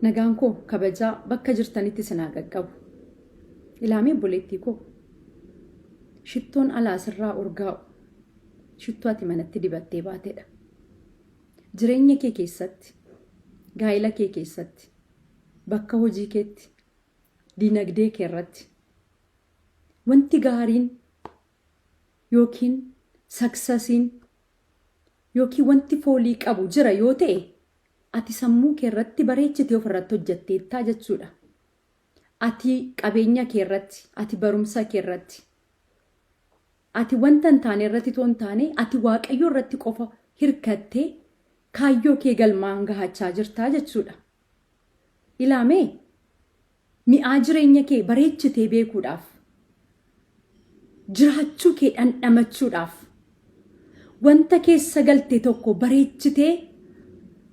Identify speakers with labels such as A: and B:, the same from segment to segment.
A: Nagaan koo kabajaa bakka jirtanitti isin haa qaqqabu. Ilaamee obboleettii koo, shittoon alaa sirraa urgaa'u shittoo ati manatti dibattee baatedha. Jireenya kee keessatti, gaa'ila kee keessatti, bakka hojii keetti, dinagdee kee irratti wanti gaariin yookiin saksasiin yookiin wanti foolii qabu jira yoo ta'e, ati sammuu kee irratti bareechitee of irratti hojjetteettaa jechuudha. Ati qabeenya kee irratti, ati barumsa kee irratti, ati wanta hin taane irratti too hin taane, ati Waaqayyo irratti qofa hirkattee kaayyoo kee galmaan gahachaa jirtaa jechuudha. Ilaamee, mi'aa jireenya kee bareechitee beekuudhaaf, jiraachuu kee dhandhamachuudhaaf, wanta keessa galte tokko bareechitee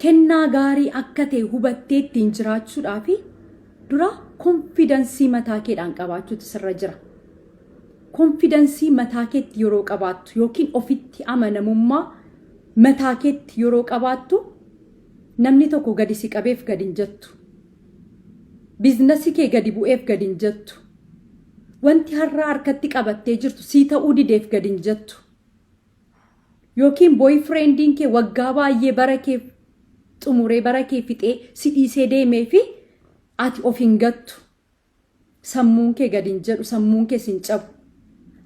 A: kennaa gaarii akka ta'e hubattee ittiin jiraachuudhaaf dura konfidansii mataa keedhaan qabaachuutu sirra jira. Konfidansii mataa keetti yeroo qabaattu yookiin ofitti amanamummaa mataa keetti yeroo qabaattu, namni tokko gadi si qabeef gadi hin jettu. Biizinasii kee gadi bu'eef gadi hin jettu. Wanti har'a harkatti qabattee jirtu sii ta'uu dideef gadi hin jettu. Yookiin boyfriendiin kee waggaa baay'ee bara kee xumuree, bara kee fixee si dhiisee deemee fi ati of hin gattu. Sammuun kee gadi hin jedhu, sammuun kee sin cabu.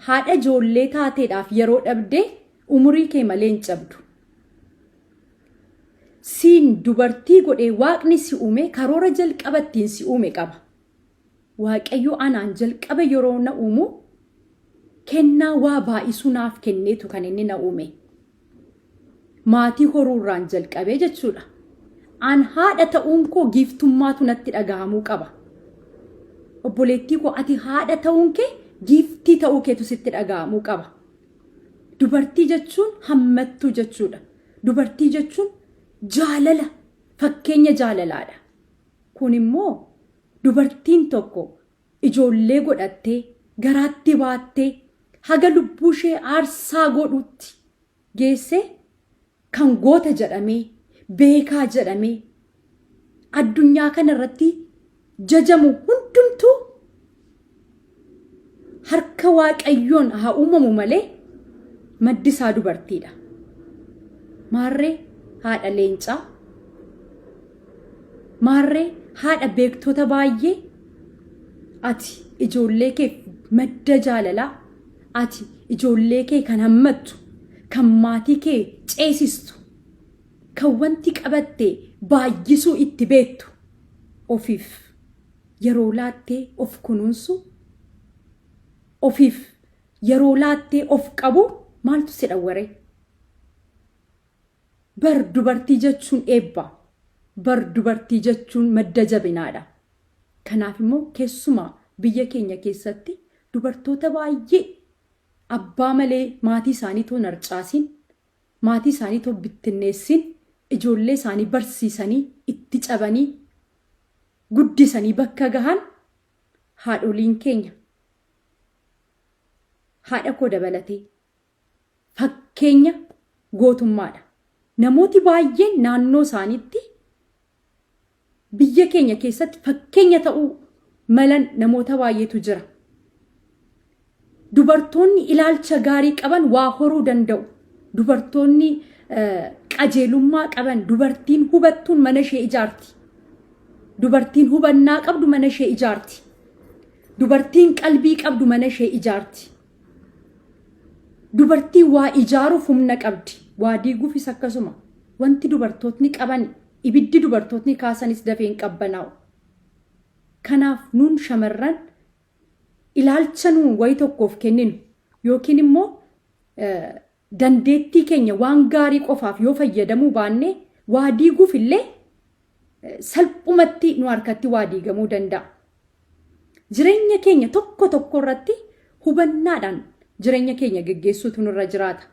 A: Haadha ijoollee taateedhaaf yeroo dhabdee umurii kee malee hin cabdu. Siin dubartii godhee Waaqni si uume karoora jalqaba ittiin si uume qaba. Waaqayyo anaan jalqaba yeroo na uumu kennaa waa baay'isuu naaf kenneetu kan inni na uume. Maatii horuurraan jalqabee jechuudha. An haadha ta'uun koo giiftummaatu natti dhagahamuu qaba. Obboleettii koo, ati haadha ta'uun kee giiftii ta'uu keetu sitti dhagahamuu qaba. Dubartii jechuun hammattuu jechuudha. Dubartii jechuun jaalala, fakkeenya jaalalaadha. Kun immoo dubartiin tokko ijoollee godhattee garaatti baattee haga lubbuu ishee aarsaa godhutti geessee kan goota jedhamee, beekaa jedhamee addunyaa kana irratti jajamu hundumtuu harka Waaqayyoon haa uumamu malee maddi isaa dubartiidha. Maarree haadha leencaa, maarree haadha beektota baay'ee, ati ijoollee keef madda jaalalaa, ati ijoollee kee kan hammattu, kan maatii kee ceesistu, kan wanti qabatte baay'isuu itti beektu, ofiif yeroo laattee of kunuunsu, ofiif yeroo laattee of qabu maaltu si dhawware? Bar dubartii jechuun eebba. Bar dubartii jechuun madda jabinaadha. Kanaaf immoo keessumaa biyya keenya keessatti dubartoota baay'ee abbaa malee maatii isaanii too narcaasiin, maatii isaanii too bittinneessiin, ijoollee isaanii barsiisanii itti cabanii guddisanii bakka gahan haadholiin keenya, haadha koo dabalatee, fakkeenya gootummaadha. Namooti baay'een naannoo isaaniitti biyya keenya keessatti fakkeenya ta'uu malan namoota baay'eetu jira. Dubartoonni ilaalcha gaarii qaban waa horuu danda'u. Dubartoonni qajeelummaa qaban, dubartiin hubattuun mana ishee ijaarti. Dubartiin hubannaa qabdu mana ishee ijaarti. Dubartiin qalbii qabdu mana ishee ijaarti. Dubartiin waa ijaaruuf humna qabdi. Waa diiguufis akkasuma. Wanti dubartootni qaban, ibiddi dubartootni kaasanis dafee hin qabbanaa'u. Kanaaf nuun shamarran ilaalcha nuun wayi tokkoof kenninu yookiin immoo dandeettii keenya waan gaarii qofaaf yoo fayyadamuu baanne, waa diiguuf illee salphumatti nu harkatti waa diigamuu danda'a. Jireenya keenya tokko tokko irratti hubannaadhaan jireenya keenya geggeessuutu nurra jiraata.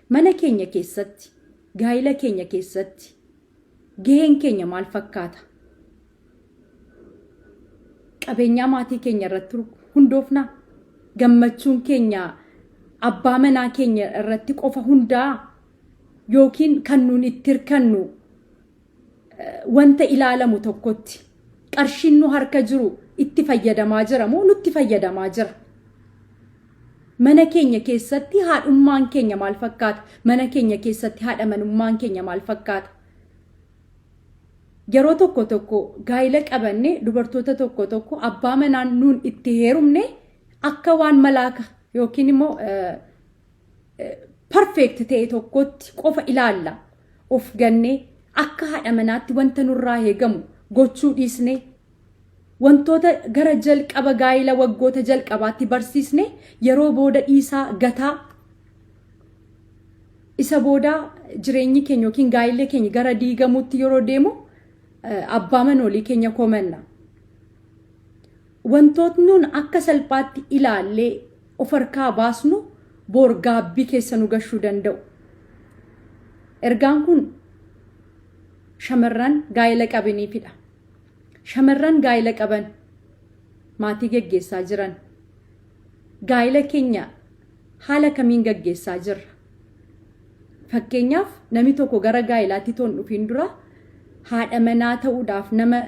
A: Mana keenya keessatti, gaa'ila keenya keessatti gaheen keenya maal fakkaata? Qabeenyaa maatii keenya irratti hundoofnaa? Gammachuun keenya abbaa manaa keenya irratti qofa hundaa'a? Yookiin kan nuun itti hirkannu Wanta ilaalamu tokkotti qarshiin nu harka jiru itti fayyadamaa jira moo nutti fayyadamaa jira? Mana keenya keessatti haadhummaan keenya maal fakkaata? Mana keenya keessatti haadha manummaan keenya maal fakkaata? Yeroo tokko tokko gaa'ila qabanne dubartoota tokko tokko abbaa manaan nuun itti heerumne akka waan malaaka yookiin immoo perfect ta'e tokkotti qofa ilaalla. Of gannee akka haadha manaatti wanta nurraa eegamu gochuu dhiisne, wantoota gara jalqaba gaa'ila waggoota jalqabaatti barsiisne yeroo booda dhiisaa gataa, isa booda jireenyi keenya yookiin gaa'illi keenya gara diigamuutti yeroo deemu abbaa manoolii keenya komanna. Wantootni nuun akka salphaatti ilaallee of harkaa baasnu boor gaabbii keessa nu gashuu danda'u. Ergaan kun shamarran gaa'ila qabaniifidha. Shamarran gaa'ila qaban, maatii geggeessaa jiran, gaa'ila keenya haala kamiin gaggeessaa jirra? Fakkeenyaaf, namni tokko gara gaa'ilaatti toon dhufiin dura haadha manaa ta'uudhaaf nama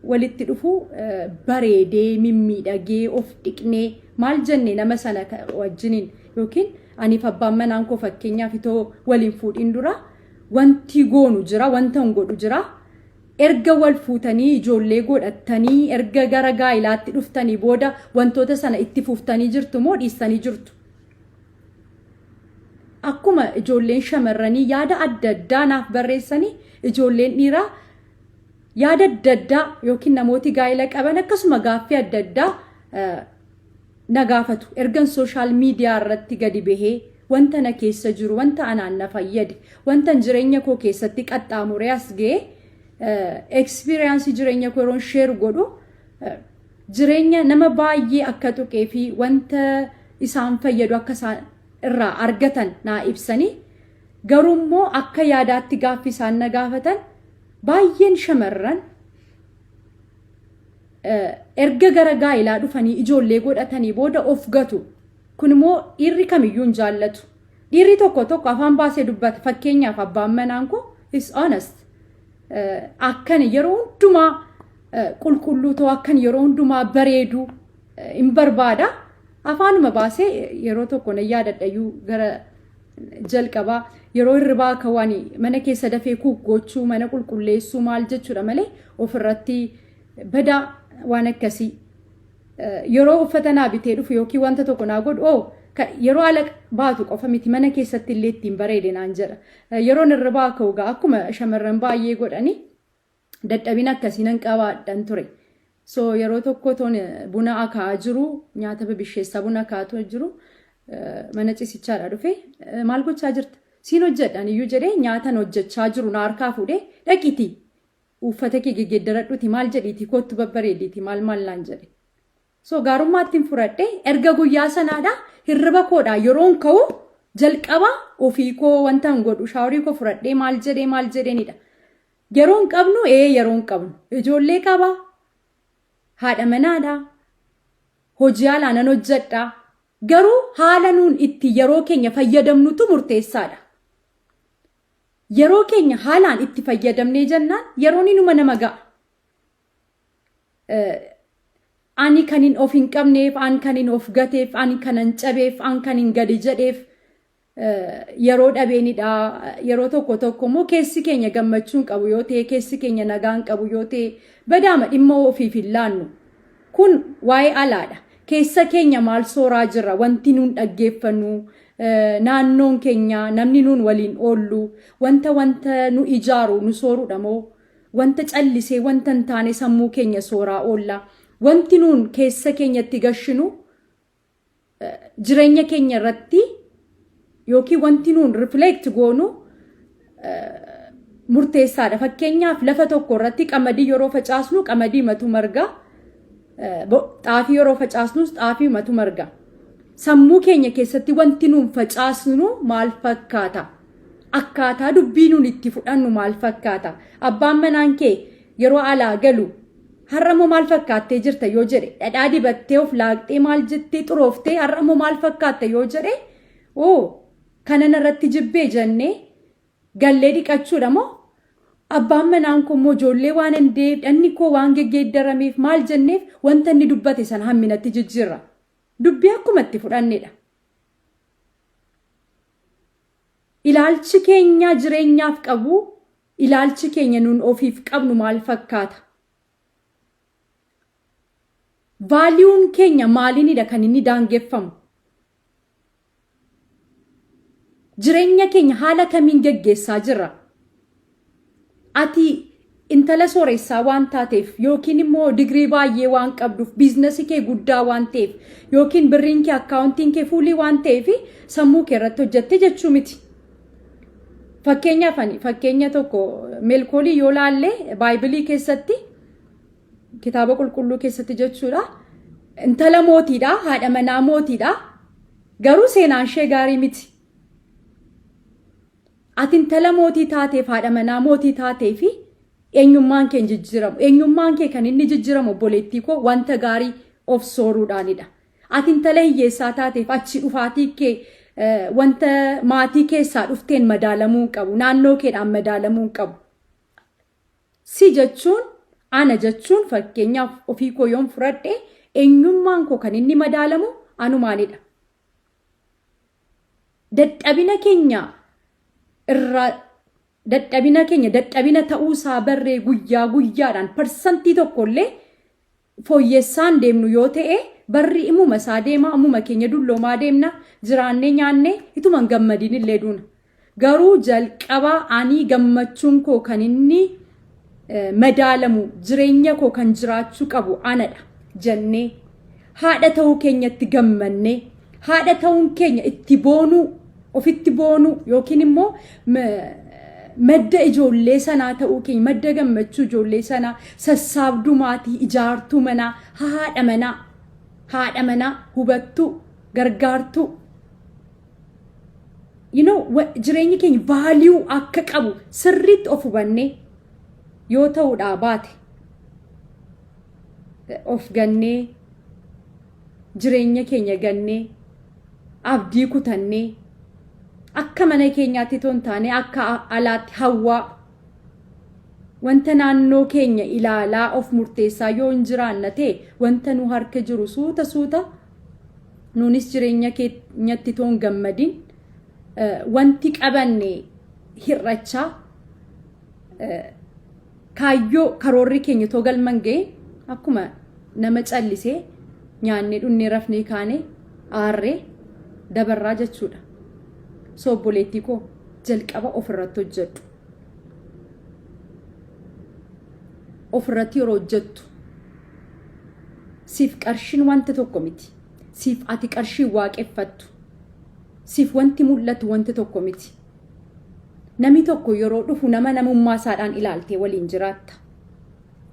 A: walitti dhufu bareedee, mimmiidhagee, of dhiqnee maal jenne nama sana wajjiniin, yookiin aniif abbaan manaan koo fakkeenyaaf itoo waliin fuudhin dura wanti goonu jira, wanta hin godhu jira. Erga wal fuutanii, ijoollee godhattanii, erga gara gaa'ilaatti dhuftanii booda wantoota sana itti fuftanii jirtu moo dhiistanii jirtu? Akkuma ijoolleen shamarranii yaada adda addaa naaf barreessanii, ijoolleen dhiiraa yaada adda addaa yookiin namooti gaa'ila qaban akkasuma gaaffii adda addaa na gaafatu. Ergan social media irratti gadi bahee wanta na keessa jiru, wanta anaan na fayyade, wanta jireenya koo keessatti qaxxaamuree as ga'e, experience jireenya koo yeroon share godhu, jireenya nama baay'ee akka tuqee fi wanta isaan fayyadu akka isaan irraa argatan naa ibsanii, garuu immoo akka yaadaatti gaaffii isaan na gaafatan baay'een shamarran erga gara gaa'ilaa dhufanii ijoollee godhatanii booda of gatu. Kun immoo dhiirri kamiyyuu hin jaallatu. Dhiirri tokko tokko afaan baasee dubbata. Fakkeenyaaf, abbaan manaan koo is honest. Akkan yeroo hundumaa qulqulluu ta'u, akkan yeroo hundumaa bareedu hin barbaada. Afaanuma baasee yeroo tokko na yaadadhayyuu, gara jalqabaa yeroo hirribaa akka waan mana keessa dafee cook gochuu, mana qulqulleessuu maal jechuudha malee ofirratti badaa waan akkasii. Yeroo uffata naa bitee dhufu yookiin wanta tokko naa godhu, "Oo, yeroo ala baatu qofa miti, mana keessatti illee ittiin bareede" naan jedha. Yeroon hirribaa ka'u gaa akkuma shamarran baay'ee godhanii dadhabina akkasii nan qabaadhan ture. So yeroo tokko toon buna akaa'aa jiru, nyaata bibisheessaa buna akaa'aa jiru, mana ciisichaadha dhufe, "Maal gochaa jirta? Siin hojjedhan iyyuu" jedhee nyaatan hojjechaa jiru na harkaa fuudhee, "Dhaqiitii uffata kee geggeeddaradhuuti, maal jedhiitii kottu, babbareediiti" maal maal naan jedhe. So gaarummaatti hin fudhadhe. Erga guyyaa sanaadha hirriba koodhaa yeroon ka'u jalqaba ofii koo wanta hin godhu shower koo fudhadhee maal jedhee maal jedheenidha. Yeroo hin qabnu, ee, yeroo hin qabnu. Ijoollee qaba. Haadha manaadha. Hojii alaa nan hojjedha. Garuu haala nuun itti yeroo keenya fayyadamnutu murteessaadha. Yeroo keenya haalaan itti fayyadamnee jennaan yeroon inuma nama ga'a. Ani kan hin of hin qabneef, ani kan hin of gateef, ani kan hin cabeef, ani kan hin gadi jedheef yeroo dhabeenidha. Yeroo tokko tokko immoo keessi keenya gammachuu hin qabu yoo ta'e, keessi keenya nagaa hin qabu yoo ta'e, badaama dhimma ofiif hin laannu. Kun waa'ee alaadha. Keessa keenya maal sooraa jirra? Wanti nuun dhaggeeffannu, naannoon keenya, namni nuun waliin oollu, wanta nu ijaaru nu sooruudha moo wanta callisee wanta hin taane sammuu keenya sooraa oolla? Wanti nuun keessa keenyatti gashinu jireenya keenya irratti yookiin wanti nuun rifleekt goonu murteessaadha. Fakkeenyaaf, lafa tokko irratti qamadii yeroo facaasnu qamadii matu marga. Xaafii yeroo facaasnus xaafii matu marga. Sammuu keenya keessatti wanti nuun facaasnu maal fakkaata? Akkaataa dubbii nuun itti fudhannu maal fakkaata? Abbaan manaan kee yeroo alaa galu, "Har'a immoo maal fakkaattee jirta?" yoo jedhe, dhadhaa dibattee, of laaqxee, maal jettee xurooftee, "Har'a immoo maal fakkaatte?" yoo jedhe, "Oo, kana narratti jibbee" jennee gallee dhiqachuudha moo Abbaan manaan koo immoo ijoollee waan hin deef dhanni koo waan geggeeddarameef maal jenneef wanta inni dubbate sana hamminatti jijjiirra. Dubbii akkuma itti fudhannedha. Ilaalchi keenya jireenyaaf qabu, ilaalchi keenya nun ofiif qabnu maal fakkaata? Vaaliyuun keenya maaliinidha kan inni daangeffamu? Jireenya keenya haala kamiin geggeessaa jirra? Ati intala sooressaa waan taateef yookiin immoo digirii baay'ee waan qabduuf biizinasii kee guddaa waan ta'eef yookiin birriin kee akkaawuntiin kee fuulii waan ta'eef sammuu kee irratti hojjette jechuu miti. Fakkeenyaaf ani fakkeenya tokko meelkoolii yoo laalle baaybilii keessatti kitaaba qulqulluu keessatti jechuudha. Intala mootiidha, haadha manaa mootiidha. Garuu seenaan ishee gaarii miti. Ati intala mootii taateef haadha manaa mootii taatee fi eenyummaan kee hin jijjiiramu. Eenyummaan kee kan inni jijjiiramu obboleettii koo wanta gaarii of sooruudhaanidha. Ati intala hiyyeessaa taateef achi dhufaatii kee wanta maatii keessaa dhufteen madaalamuu hin qabu. Naannoo keedhaan madaalamuu hin qabu. Si jechuun ana jechuun fakkeenyaaf ofii koo yoon fudhadhe eenyummaan koo kan inni madaalamu anumaanidha. Dadhabina keenya irraa dadhabina keenya dadhabina ta'uu isaa barree guyyaa guyyaadhaan parsantii tokko illee fooyyessaan deemnu yoo ta'e barri imuma isaa deema ammuma keenya dulloomaa deemna jiraannee nyaannee ituma hin gammadiin illee duuna. Garuu jalqaba ani gammachuun koo kan inni madaalamu jireenya koo kan jiraachuu qabu anadha jennee haadha ta'uu keenyatti gammannee haadha ta'uun keenya itti boonuu ofitti boonuu yookiin immoo madda ijoollee sanaa ta'uu keenya madda gammachuu ijoollee sanaa sassaabduu maatii ijaartuu manaa haadha manaa haadha manaa hubattuu gargaartuu you know jireenyi keenya vaaliyuu akka qabu sirriitti of hubannee yoo ta'uudhaa baate of gannee jireenya keenya gannee abdii kutannee akka mana keenyaatti otoo hin taane akka alaatti hawwaa wanta naannoo keenya ilaalaa of murteessaa yoo hin jiraanna ta'e wanta nu harka jiru suuta suuta nuunis jireenya keenyatti otoo hin gammadin wanti qabanne hir'achaa kaayyoo karoorri keenya otoo galma hin gahin akkuma nama callisee nyaannee dhunnee rafnee kaane aarree dabarraa jechuudha. So obboleettii koo jalqaba ofirratti hojjedhu. Ofirratti yeroo hojjettu siif qarshiin wanta tokko miti. Siif ati qarshii waaqeffattu. Siif wanti mul'atu wanti tokko miti. Namni tokko yeroo dhufu nama namummaa isaadhaan ilaaltee waliin jiraatta.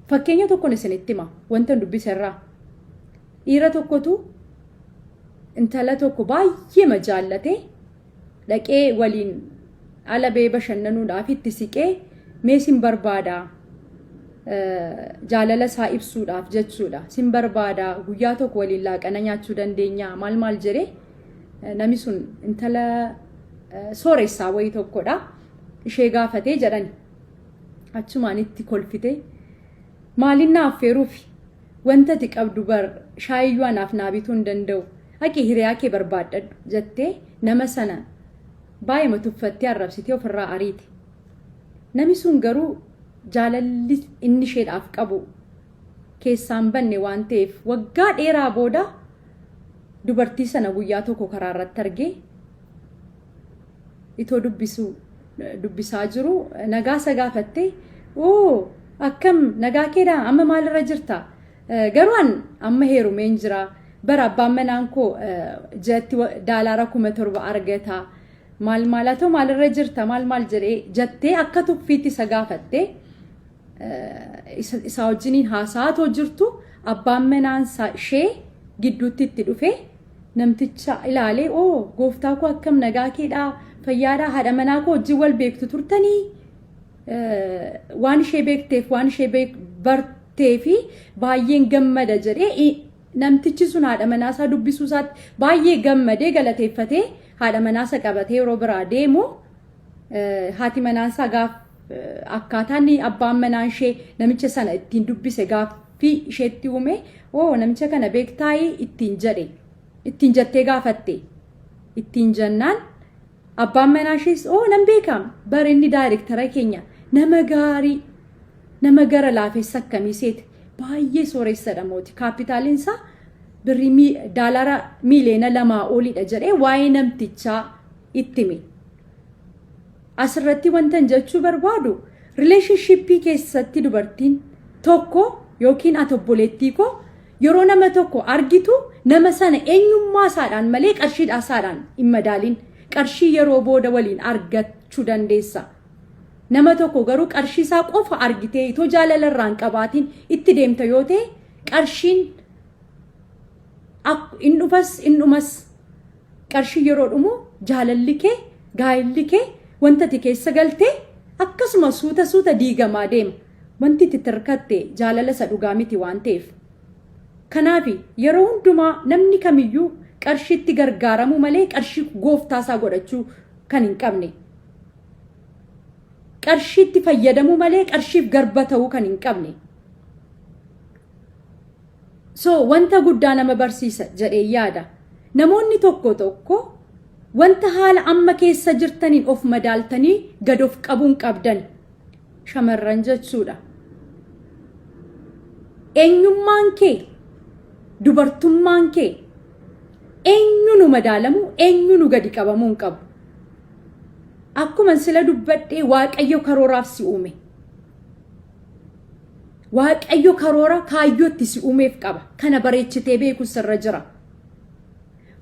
A: Fakkeenya tokkon isinitti hima wanta dubbise irraa. Dhiira tokkotu intala tokko baay'eema jaallatee dhaqee waliin ala ba'ee bashannanuudhaaf itti siqee mee sin barbaada jaalala isaa ibsuudhaaf jechuudha. Sin barbaada guyyaa tokko waliin laaqana nyaachuu dandeenya maal maal jedhee namni sun intala sooressaa wayii tokkodha. Ishee gaafatee jedhani. Achumaan itti kolfite. Maaliin na affeeruufi? Wanta ati qabdu bar shaayiyyuu anaaf naa bituu hin danda'u. Haqi hiriyaa kee barbaaddadhu jettee nama sana baay'ema tuffattee arrabsitee ofirraa ariite. Nami sun garuu jaalalli inni isheedhaaf qabu keessaan banne waan ta'eef waggaa dheeraa booda dubartii sana guyyaa tokko karaa irratti argee itoo dubbisuu dubbisaa jiru nagaa isa gaafatte oo akkam nagaa keedhaa amma maalirra jirta garuu an amma heerumeen jira bara abbaan manaan koo ji'atti daalaara 7,000 argata maal maal haa ta'u maalirra jirta maal maal jedhee jettee akka tuffiitti isa gaafatte isaa wajjiniin haasa'aa too jirtu abbaan manaan ishee gidduutti itti dhufe namticha ilaalee oo gooftaa koo akkam nagaa keedhaa fayyaadhaa haadha manaa koo wajjin wal beektu turtanii waan ishee beekteef waan ishee bartee fi baay'een gammada jedhee namtichi sun haadha manaa isaa dubbisuu isaatti baay'ee gammadee galateeffatee haadha manaa isa qabatee yeroo biraa deemu haati manaan isaa gaaf Akkaataan abbaan manaa ishee namicha sana ittiin dubbise gaaffii isheetti uume, "Oo, namicha kana beektaayii?" ittiin jedhe, ittiin jettee gaafatte. Ittiin jennaan abbaan manaa ishees, "Oo, nan beekam bara, inni daayirektara keenya, nama gaarii, nama gara laafessa akkamii seete, baay'ee sooressadha mooti, kaapitaaliin isaa birrii daalara miiliyoona 2 oliidha" jedhee waa'ee namtichaa itti hime. Asirratti wanta jechuu barbaadu, relationship keessatti dubartiin tokko yookiin ati obboleettii koo yeroo nama tokko argitu nama sana eenyummaa isaadhaan malee qarshiidhaa isaadhaan hin madaalin. Qarshii yeroo booda waliin argachuu dandeessa. Nama tokko garuu qarshii isaa qofa argitee itoo jaalala irraa hin qabaatiin itti deemta yoo ta'e, qarshiin in dhufas in dhumas. Qarshii yeroo dhumu jaalalli kee, gaa'illi kee, wanta ati keessa galtee akkasuma suuta suuta diigamaa deema. Wanti itti tirkatte jaalala isa dhugaa miti waan ta'eef. Kanaaf yeroo hundumaa namni kamiyyuu qarshiitti gargaaramuu malee qarshii gooftaasaa godhachuu kan hin qabne. Qarshiitti fayyadamuu malee qarshiif garba ta'uu kan hin qabne. So wanta guddaa nama barsiisa jedhee yaada. Namoonni tokko tokko wanta haala amma keessa jirtaniin of madaaltanii gad of qabuun qabdan, shamarran jechuudha. Eenyummaan kee, dubartummaan kee eenyu nu madaalamu, eenyu nu gadi qabamuu hin qabu. Akkuma sila dubbadhee, Waaqayyo karooraaf si uume. Waaqayyo karoora kaayyootti si uumeef qaba. Kana bareechitee beeku sirra jira.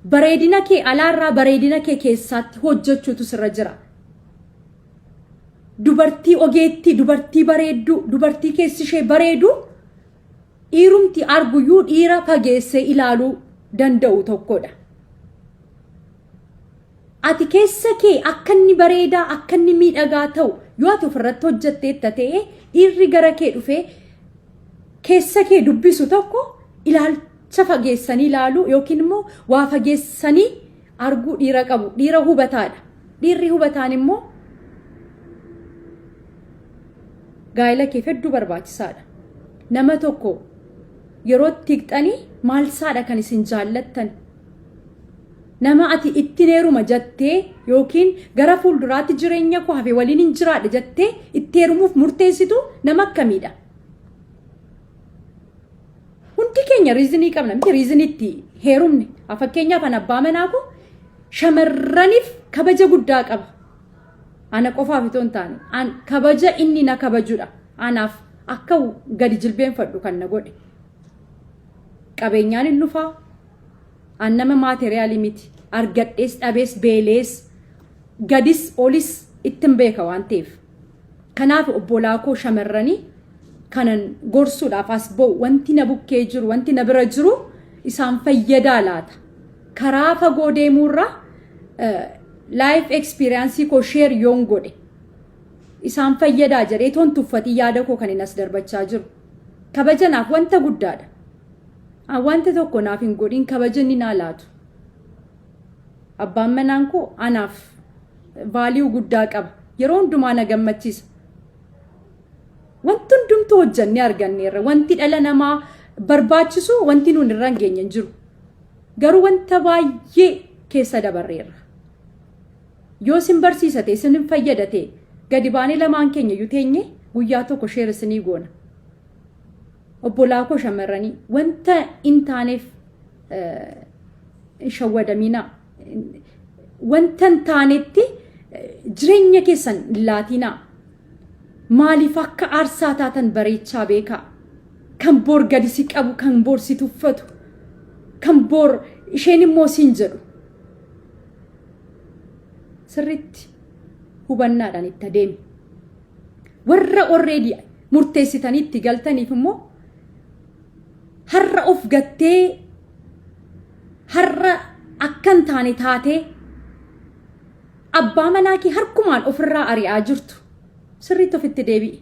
A: Bareedina kee alaarraa bareedina kee keessaatti hojjechuutu sirra jira. Dubartii ogeettii, dubartii bareedduu, dubartii keessi ishee bareedu, dhiirumti arguyyuu dhiira fageessee ilaaluu danda'u tokkodha. Ati keessa kee akka inni bareedaa, akka inni miidhagaa ta'u yoo ati ofirratti hojjetteetta ta'e, dhiirri gara kee dhufee keessa kee dubbisu tokko ilaalcha fageessanii ilaaluu yookiin immoo waa fageessanii arguu dhiira qabu, dhiira hubataadha. Dhiirri hubataan immoo gaa'ela keef hedduu barbaachisaadha. Nama tokko yeroo itti hiiqxanii maal saadha kan isin jaallattan? Nama ati ittiin heeruma jettee yookiin gara fuulduraatti jireenya koo hafe waliin hin jiraadha jettee itti heerumuuf murteessitu nama akkamiidha? Hundi keenya reason qabna miti, reason itti heerumne. Fakkeenyaaf, an abbaa manaa koo shamarraniif kabaja guddaa qaba. Ana qofaaf itoo hin taane, an kabaja inni na kabajudha. Anaaf akka gadi jilbeenfadhu kan na godhe. Qabeenyaan hin dhufaa. An nama material miti. Argadhees dhabees, beelees gadis olis ittiin beeka waan ta'eef. Kanaaf obbolaa koo shamarranii kanan gorsuudhaaf as ba'u, wanti na bukkee jiru, wanti na bira jiru isaan fayyadaa laata. Karaa fagoo deemuurraa life experience koo share yoon godhe isaan fayyadaa jedhee toon tuffatii yaada koo kan hin as darbachaa jiru. Kabaja naaf wanta guddaadha. Wanta tokko naaf hin godhin, kabaja inni naa laatu. Abbaan manaan koo anaaf value guddaa qaba. Yeroo hundumaa na gammachiisa. Wanti hundumtuu hojjannee arganneerra. Wanti dhala namaa barbaachisu wanti nuun irra hin geenye hin jiru. Garuu wanta baay'ee keessa dabarreerra. Yoo isin barsiisate, isin hin fayyadate, gadi baanee lamaan keenya iyyuu teenye guyyaa tokko share isinii goona. Obbolaa koo shamarranii, wanta hin taaneef hin shawwadaminaa. Wanta hin taanetti jireenya keessan hin laatinaa. Maaliif akka aarsaa taatan bareechaa beekaa. Kan boor gadi si qabu, kan boor si tuffatu, kan boor isheen immoo siin jedhu. Sirriitti hubannaadhaan itti adeemi. Warra already murteessitanii itti galtaniif immoo, har'a of gattee, har'a akka hin taane taatee abbaa manaa kee harkumaan ofirraa ari'aa jirtu, sirriitti ofitti deebi'i.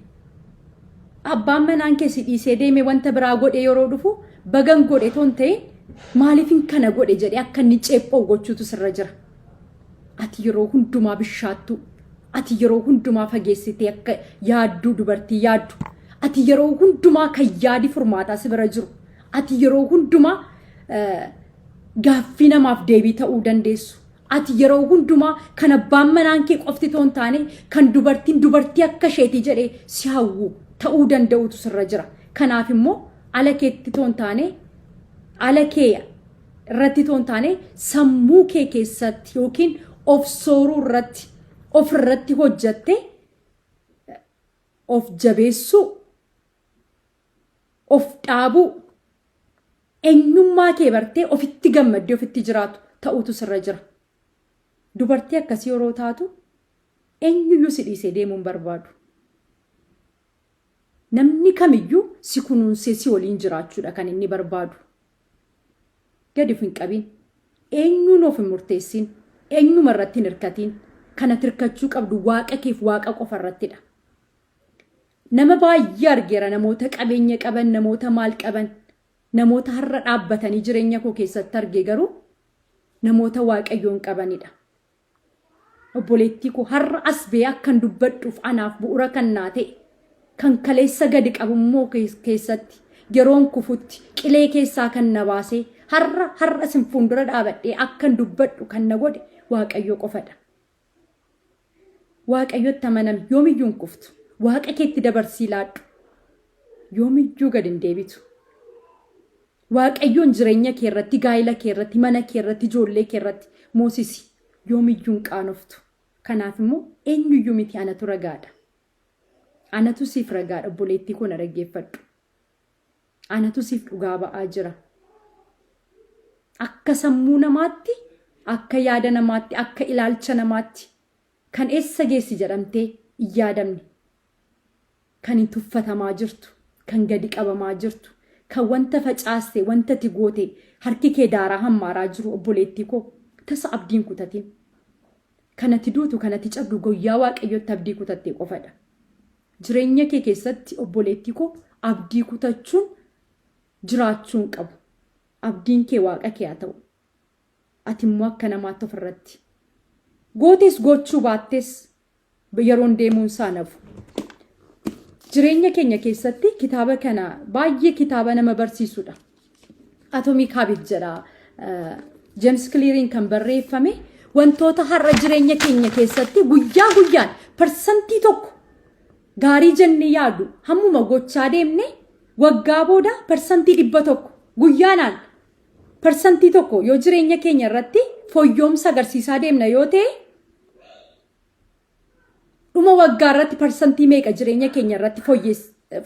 A: Abbaan manaan kee si dhiisee deeme, wanta biraa godhe yeroo dhufu, bagan godhe toon ta'e, maaliifin kana godhe jedhee akka inni ceephoo gochuutu sirra jira. Ati yeroo hundumaa bishaattu, Ati yeroo hundumaa fageessitee akka yaadduu dubartii yaaddu. Ati yeroo hundumaa kan yaadi furmaataa si bira jiru. Ati yeroo hundumaa gaaffii namaaf deebii ta'uu dandeessu. Ati yeroo hundumaa kan abbaan manaan kee qofti ta'uu hin taane kan dubartiin dubartii akka isheetii jedhee si hawwu ta'uu danda'utu sirra jira. Kanaaf immoo ala keetti ta'uu hin taane, ala kee irratti ta'uu hin taane, sammuu kee keessatti yookiin of sooruu irratti, of irratti hojjatte of jabeessuu, of dhaabuu, eenyummaa kee bartee ofitti gammaddee ofitti jiraatu ta'utu sirra jira. Dubartii akkasii yeroo taatu eenyuyyuu si dhiisee deemuu hin barbaadu. Namni kamiyyuu si kunuunsee si waliin jiraachuudha kan inni barbaadu. Gadi of hin qabin. Eenyuun of hin murteessin. Eenyuma irratti hin hirkatiin. Kan ati hirkachuu qabdu Waaqa keef Waaqa qofa irrattidha. Nama baay'ee argeera, namoota qabeenya qaban, namoota maal qaban, namoota har'a dhaabbatanii jireenya koo keessatti arge garuu namoota Waaqayyoon qabanidha. Obboleettii koo, har'a as ba'ee akkan dubbadhuuf anaaf bu'ura kan naa ta'e, kan kaleessa gadi qabummoo keessatti yeroon kufutti qilee keessaa kan na baasee har'a isin fuuldura dhaabadhee akkan dubbadhu kan na godhe Waaqayyo qofadha. Waaqayyotti amanami, yoomiyyuu hin kuftu. Waaqa keetti dabarsii laadhu. Yoomiyyuu gad hin deebitu. Waaqayyoon jireenya kee irratti, gaa'ila kee irratti, mana kee irratti, ijoollee kee irratti moosisi. Yoomiyyuu hin qaanoftu. Kanaaf immoo eenyuyyuu miti, anatu ragaadha. Anatu siif ragaadha, obboleettii koo na dhaggeeffadhu. Anatu siif dhugaa ba'aa jira. Akka sammuu namaatti, akka yaada namaatti, akka ilaalcha namaatti kan eessa geessi jedhamtee hin yaadamne, kan hin tuffatamaa jirtu, kan gadi qabamaa jirtu, kan wanta facaaste, wanta ati goote harki kee daaraa hammaaraa jiru, obboleettii koo, tasa abdiin kutatin. Kan ati duutu, kan ati cabdu guyyaa Waaqayyotti abdii kutatte qofadha. Jireenya kee keessatti, obboleettii koo, abdii kutachuun jiraachuu hin qabu. Abdiin kee Waaqa kee haa ta'u. Ati immoo akka namaatti ofirratti. Gootes gochuu baattes yeroon deemuun isaa nafu. Jireenya keenya keessatti kitaaba kana baay'ee kitaaba nama barsiisudha. Atomic Habit jedha. James Cleariin kan barreeffame, wantoota har'a jireenya keenya keessatti guyyaa guyyaan 1% gaarii jennee yaadu hammuma gochaa deemne waggaa booda 100% guyyaanaan 1% yoo jireenya keenya irratti foyyoomsa agarsiisaa deemna yoo ta'e, dhuma waggaa irratti parsantii meeqa jireenya keenya irratti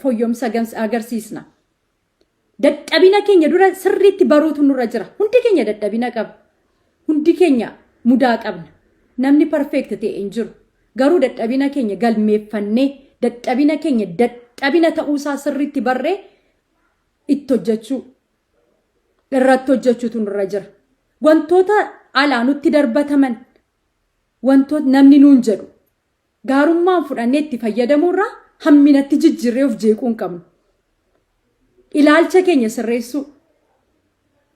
A: foyyoomsa agarsiisna? Dadhabina keenya dura sirriitti baruutu nurra jira. Hundi keenya dadhabina qaba. Hundi keenya mudaa qabna. Namni perfect ta'e hin jiru. Garuu dadhabina keenya galmeeffannee, dadhabina keenya dadhabina ta'uusaa sirriitti barree itti hojjechuu, irratti hojjechuutu nurra jira. Wantoota alaa nutti darbataman, wantoota namni nuun jedhu gaarummaan fudhannee itti fayyadamuurraa hamminatti jijjiirree of jeequu hin qabnu. Ilaalcha keenya sirreessuu.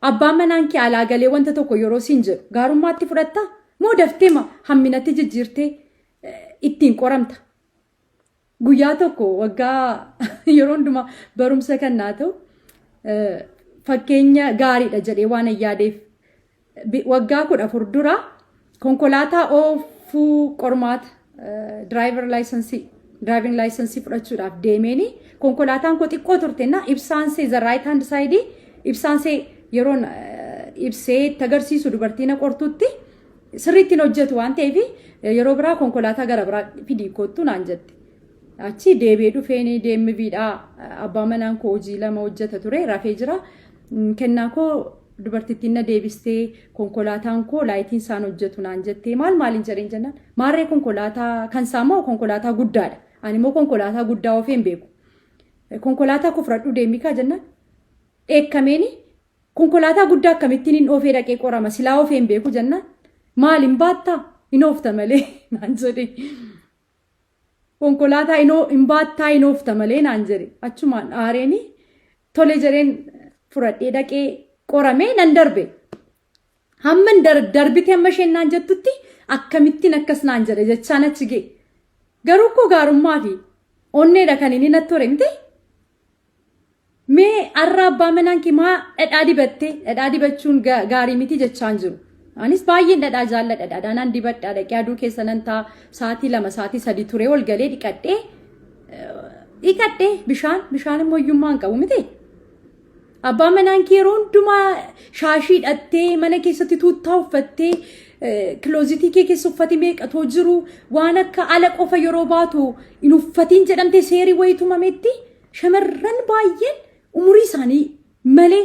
A: Abbaan manaan kee alaa galee wanta tokko yeroo siin jedhu gaarummaatti fudhattaa? Moo daftee hamminatti jijjiirtee ittiin qoramta? Guyyaa tokko waggaa yeroo hundumaa barumsa kan naa ta'u, fakkeenya gaariidha jedhee waan hin yaadeef, waggaa 14 dura konkolaataa oofuu qormaata driver licensii, driving licensii fudhachuudhaaf deemeeni, konkolaataan koo xiqqoo turte na ibsaan see the right hand side ibsaan see yeroon ibsee itti agarsiisu dubartii na qortutti sirriitti hin hojjetu waan ta'eef, yeroo biraa konkolaataa gara biraa fidii kottu naan jette. Achi deebi'ee dhufeen deemmiviidhaa, abbaa manaan koo hojii lama hojjeta ture, rafee jira. Kennaa koo, dubartittiin na deebistee, konkolaataan koo lightiin isaan hojjetu naan jettee, maal maaliin jedheen jennaan, maarree konkolaataa kan isaa immoo konkolaataa guddaadha. Ani immoo konkolaataa guddaa oofee hin beeku. Konkolaataa koo fudhadhuu deemii kaa jennaan, dheekkameeni, konkolaataa guddaa akkamittiin hin oofee dhaqee qorama, silaa oofee hin beeku jennaan, maal hin baattaa, hin oofta malee naan jedhe. Konkolaataa hin baattaa, hin oofta malee naan jedhe. Achumaan aareeni tole jedheen fudhadhee dhaqee qoramee nan darbe. Hamma darbite, amma isheen naan jettutti akkamittiin akkas naan jedhe jechaan achi ga'e. Garuu koo gaarummaa fi onneedha kan inni natti hore miti. Mee har'a abbaa manaan kee maa dhadhaa dibattee dhadhaa dibachuun gaarii miti jechaan jiru. Anis baay'een dhadhaa jaalladha. Dhadhaa nan dibadha. Dhaqee aduu keessa nan ta'a. Sa'aatii 2 sa'aatii 3 turee ol galee dhiqadhee dhiqadhee bishaan bishaan immoo hiyyummaa hin qabu miti. Abbaan manaan kee yeroo hundumaa shaashii hidhattee mana keessatti tuuttaa uffattee closetii kee keessa uffati meeqatoo jiru waan akka ala qofa yeroo baatu hin uffatiin jedhamtee seerii wayii tumametti shamarran baay'een umurii isaanii malee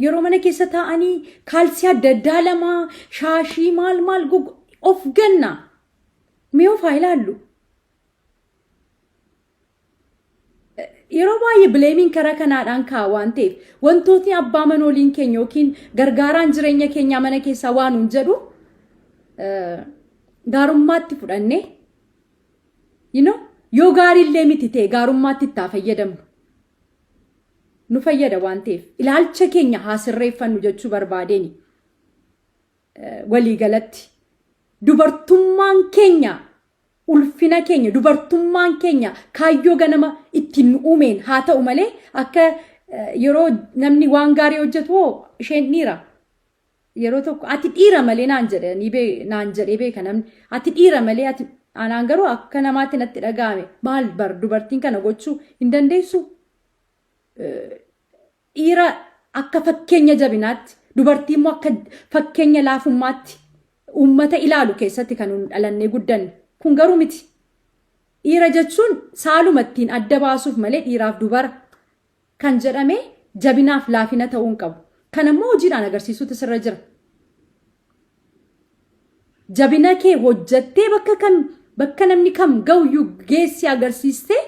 A: yeroo mana keessa taa'anii kaalsii adda addaa lama shaashii maal maal of ganna. Mee of haa ilaallu. Yeroo baay'ee blameiin karaa kanaadhaan ka'a waan ta'eef wantootni abbaa manooliin keenya yookiin gargaaraan jireenya keenyaa mana keessaa waan nuun jedhu gaarummaatti fudhannee yoo gaariillee miti ta'e gaarummaatti itti haa fayyadamnu. Nu fayyada waan ta'eef ilaalcha keenya haa sirreeffannu jechuu barbaadeen waliigalatti dubartummaan keenya ulfina keenya, dubartummaan keenya kaayyoo ganama ittiin nu uumeen haa ta'u malee akka yeroo namni waan gaarii hojjetu hoo isheen dhiira. Yeroo tokko ati dhiira malee naan jedhanii naan jedhee beeka namni, ati dhiira malee ati anaan garuu akka namaatti natti dhaga'ame maal bar dubartiin kana gochuu hin dandeessu. Dhiira akka fakkeenya jabinaatti, dubartii immoo akka fakkeenya laafummaatti uummata ilaalu keessatti kan nun dhalannee guddanne. Kun garuu miti. Dhiira jechuun saaluma ittiin adda baasuuf malee dhiiraaf dubara kan jedhame jabinaaf laafina ta'uu hin qabu. Kan ammoo hojiidhaan agarsiisuutu sirra jira. Jabina kee hojjattee bakka kam bakka namni kam ga'uyyuu geessi agarsiistee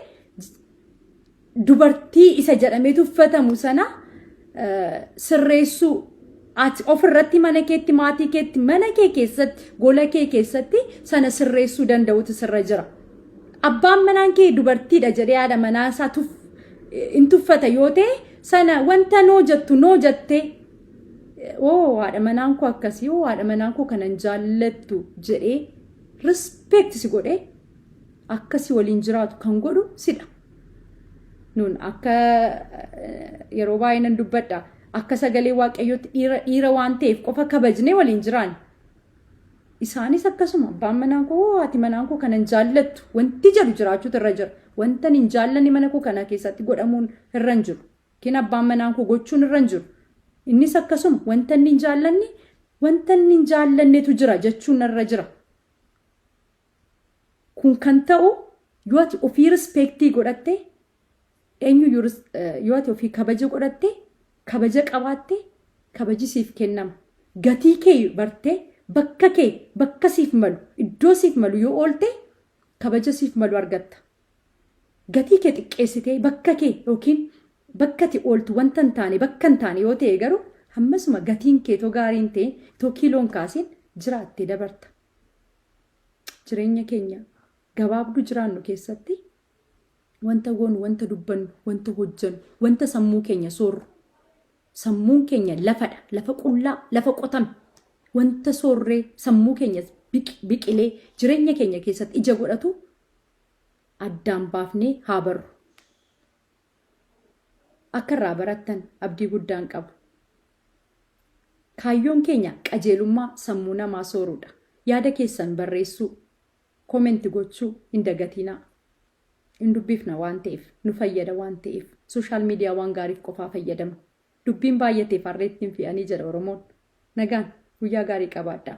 A: dubartii isa jedhamee tuffatamu sana sirreessuu ati ofirratti mana keetti maatii keetti mana kee keessatti gola kee keessatti sana sirreessuu danda'utu sirra jira. Abbaan manaan kee dubartiidha jedhee haadha manaa isaa hin tuffata yoo ta'e sana wanta noo jettu noo jettee oo haadha manaan koo akkasii, oo haadha manaan koo kanan jaallattu jedhee respect si godhee akkasi waliin jiraatu kan godhu sidha. Nun akka yeroo baay'ee nan dubbadha, akka sagalee Waaqayyootti dhiira dhiira waan ta'eef qofa kabajnee waliin jiraan. Isaanis akkasuma abbaan manaa koo haati manaan koo kanan jaallattu wanti jedhu jiraachuutu irra jira. Wanta hin jaallanne mana koo kana keessatti godhamuun irra hin jiru. Yookiin abbaan manaan koo gochuun irra hin jiru. Innis akkasuma wanta inni hin jaallanne wanta inni hin jaallannetu jira jechuun irra jira. Kun kan ta'u yoo ati ofii respectii godhatte, eenyu yoo ati ofii kabaja godhatte, kabaja qabaatte, kabaji siif kennama. Gatii kee bartee bakka kee bakka siif malu iddoo siif malu yoo oolte kabaja siif malu argatta. Gatii kee xiqqeessitee bakka kee yookiin bakka ati ooltu wanta hin taane bakka hin taane yoo ta'e garuu hammasuma gatiin kee too gaarii hin ta'in too kiiloon kaasiin jiraattee dabarta. Jireenya keenya gabaabduu jiraannu keessatti wanta goonu, wanta dubbannu, wanta hojjennu, wanta sammuu keenya soorru. Sammuun keenya lafadha, lafa qullaa, lafa qotame. Wanta soorree sammuu keenya biqilee jireenya keenya keessatti ija godhatu addaan baafnee haa barru. Akka irraa barattan abdii guddaan qabu. Kaayyoon keenya qajeelummaa sammuu namaa sooruudha. Yaada keessan barreessuu, comment gochuu hin dagatinaa. Hin dubbifna waan ta'eef, nu fayyada waan ta'eef, social media waan gaariif qofaa fayyadamna. Dubbiin baay'ateef harreetti hin fe'anii jedha Oromoon. Nagaan guyyaa gaarii qabaadhaa.